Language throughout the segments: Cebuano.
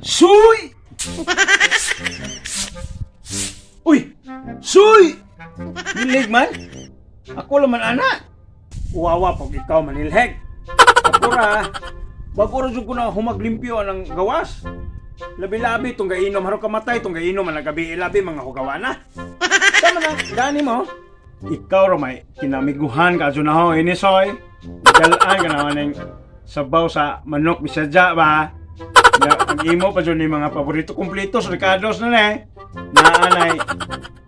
Suy! Uy! Suy! Nilig man? Ako laman ana. Uwawa pag ikaw manilheg. Ako ra, bago ra jud ko na humaglimpyo ang gawas. Labi-labi tong gainom haro kamatay tong gainom man gabi labi mga hugawa na. Sama na, gani mo. Ikaw ra may kinamiguhan ka na ho ini soy. Dalaan ka na ning sabaw sa manok bisadya ba? Na, ang imo pa jud ni mga paborito kumpleto sa Ricardo's na ne. Naanay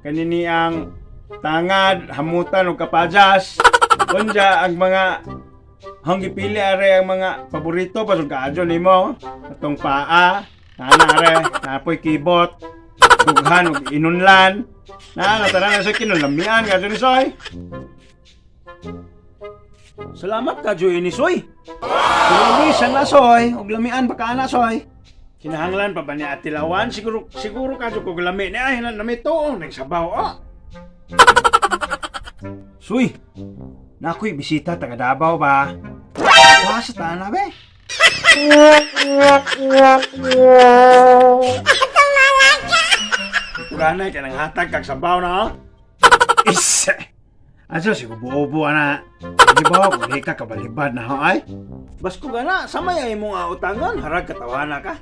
kanini ang tangad, hamutan ug kapajas. Unja ang mga hang gipili are ang mga paborito pa jud kaadyo nimo. Atong paa, naana are, napoy kibot, dughan ug inunlan. Naa na tanan na sa kinulamian kadyo ni Soy. Salamat kadyo ini Soy. Grabe, siya na soy. Og lamian pa ka na soy. Kinahanglan pa ba ni Ate Lawan? Siguro siguro kadyo kog lami ni ay nami to nagsabaw oh. Suy. Nakoy bisita taga Davao ba? Wa sa tana be. Tuganay ka nang hatag kag sabaw na oh. Is. Aso si ubo-ubo ana. Di ba kung di ka kabalibad na ho ay? Basko gana, samay ay imong utangan, harag katawana ka.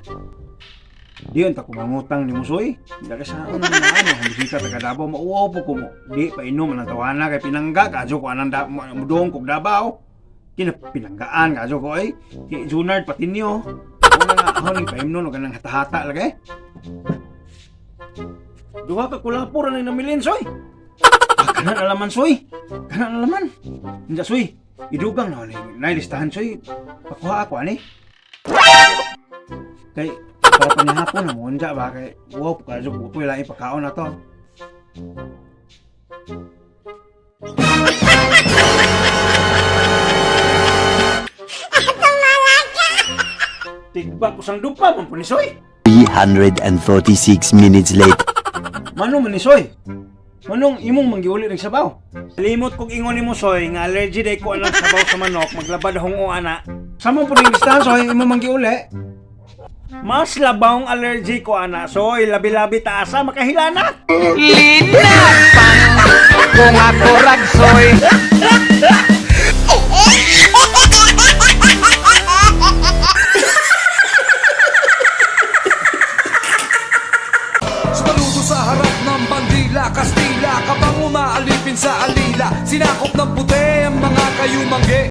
Di unta ko mangutang ni Musoy. Hindi ka sa una na ano, kung bisita taga Davao, mauwaw po ko mo. Di pa inom ang tawana kay pinangga, kadyo ko anang da, mudong kog Davao. Kina pinanggaan kadyo ko ay. Kay Junard Patinio. Una nga ako ning paimnon og kanang hata-hata lagi. Duha ka kulapo ra ning namilin soy. Ah, kanan alaman soy. Kanan alaman. Unsa soy? Idugang na ni nailistahan soy. Pakuha ako ani. Kay para panihapon na mo unja ba kay wow kadyo butoy lahi pagkaon na to. Tigba ko sang dupa man po ni Soy. 346 minutes later. Mano man ni Soy? Manong imong manggiuli ng sabaw? Limot kog ingon nimo Soy nga allergy day ko anang sabaw sa manok, maglabad hongo ana. Samo po ning listahan Soy, imong manggiuli. Mas labawng allergy ko ana Soy, labi-labi taasa makahila na. Linapang kung ako ragsoy. Sumaludo sa harap ng bandila Kastila, kabang umaalipin sa alila. Sinakop ng puti ang mga kayumanggi.